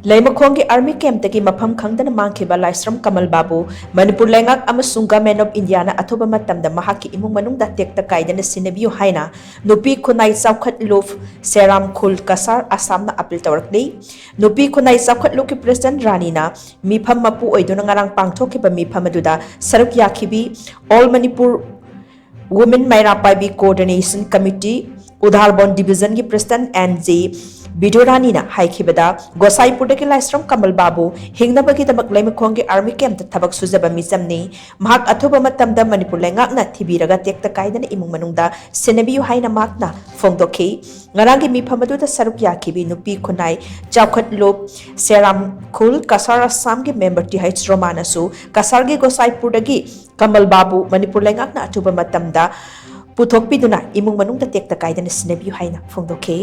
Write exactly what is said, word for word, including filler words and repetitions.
ꯂꯩꯃꯈꯣꯡꯒꯤ army camp ꯇꯒꯤ ꯃꯐꯝ ꯈꯪꯗꯅ ꯃꯥꯡꯈꯤꯕ ꯂꯥꯏꯁ꯭ꯔꯝ ꯀꯃꯜ ꯕꯥꯕꯨ ꯃꯅꯤꯄꯨꯔ ꯂꯩꯉꯥꯛ ꯑꯃꯁꯨꯡ Government of India ꯅ ꯑꯊꯨꯕ ꯃꯇꯝꯗ ꯃꯍꯥꯛꯀꯤ ꯏꯃꯨꯡ ꯃꯅꯨꯡꯗ ꯇꯦꯛꯇ ꯀꯥꯏꯗꯅ ꯁꯤꯟꯅꯕꯤꯌꯨ ꯍꯥꯏꯅ ꯅꯨꯄꯤ ꯈꯨꯟꯅꯥꯏ ꯆꯥꯎꯈꯠꯂꯨꯞ ꯁꯦꯔꯥꯝ ꯈꯨꯜ ꯀꯁꯥꯔ ꯑꯁꯥꯝꯅ appeal ꯇꯧꯔꯛꯂꯤ꯫ ꯅꯨꯄꯤ ꯈꯨꯟꯅꯥꯏ ꯆꯥꯎꯈꯠꯂꯨꯞꯀꯤ president ꯔꯥꯅꯤꯅ ꯃꯤꯐꯝ ꯃꯄꯨ ꯑꯣꯏꯗꯨꯅ ꯉꯔꯥꯡ ꯄꯥꯡꯊꯣꯛꯈꯤꯕ ꯃꯤꯐꯝ ꯑꯗꯨꯗ ꯁꯔꯨꯛ ꯌꯥꯈꯤꯕꯤ All Manipur Women ꯃꯩꯔꯥ ꯄꯥꯏꯕꯤ Coordination Committee ꯎꯗꯥꯔꯕꯣꯟ division ꯒꯤ president ꯑꯦꯟ ꯖꯦ ꯕꯤꯗꯨꯔꯥꯅꯤꯅ ꯍꯥꯏꯈꯤꯕꯗ, ꯒꯣꯁꯥꯏꯄꯨꯔꯗꯒꯤ ꯂꯥꯏꯁ꯭ꯔꯝ ꯀꯃꯜ ꯕꯥꯕꯨ ꯍꯤꯡꯅꯕꯒꯤꯗꯃꯛ ꯂꯩꯃꯈꯣꯡꯒꯤ army camp ꯇ ꯊꯕꯛ ꯁꯨꯖꯕ ꯃꯤꯆꯝꯅꯤ꯫ ꯃꯍꯥꯛ ꯑꯊꯨꯕ ꯃꯇꯝꯗ ꯃꯅꯤꯄꯨꯔ ꯂꯩꯉꯥꯛꯅ ꯊꯤꯕꯤꯔꯒ ꯇꯦꯛꯇ ꯀꯥꯏꯗꯅ ꯏꯃꯨꯡ ꯃꯅꯨꯡꯗ ꯁꯤꯟꯅꯕꯤꯌꯨ ꯍꯥꯏꯅ ꯃꯍꯥꯛꯅ ꯐꯣꯡꯗꯣꯛꯈꯤ꯫ ꯉꯔꯥꯡꯒꯤ ꯃꯤꯐꯝ ꯑꯗꯨꯗ ꯁꯔꯨꯛ ꯌꯥꯈꯤꯕꯤ ꯅꯨꯄꯤ ꯈꯨꯟꯅꯥꯏ ꯆꯥꯎꯈꯠꯂꯨꯞ ꯁꯦꯔꯥꯝ ꯈꯨꯜ ꯀꯁꯥꯔ ꯑꯁꯥꯝꯒꯤ member ꯇꯤ ꯍꯩꯆ ꯔꯣꯃꯥꯅꯁꯨ ꯀꯁꯥꯔꯒꯤ ꯒꯣꯁꯥꯏꯄꯨꯔꯗꯒꯤ ꯀꯃꯜ ꯕꯥꯕꯨ ꯃꯅꯤꯄꯨꯔ ꯂꯩꯉꯥꯛꯅ ꯑꯊꯨꯕ ꯃꯇꯝꯗ ꯄꯨꯊꯣꯛꯄꯤꯗꯨꯅ ꯏꯃꯨꯡ ꯃꯅꯨꯡꯗ ꯇꯦꯛꯇ ꯀꯥꯏꯗꯅ ꯁꯤꯟꯅꯕꯤꯌꯨ ꯍꯥꯏꯅ ꯐꯣꯡꯗꯣꯛꯈꯤ꯫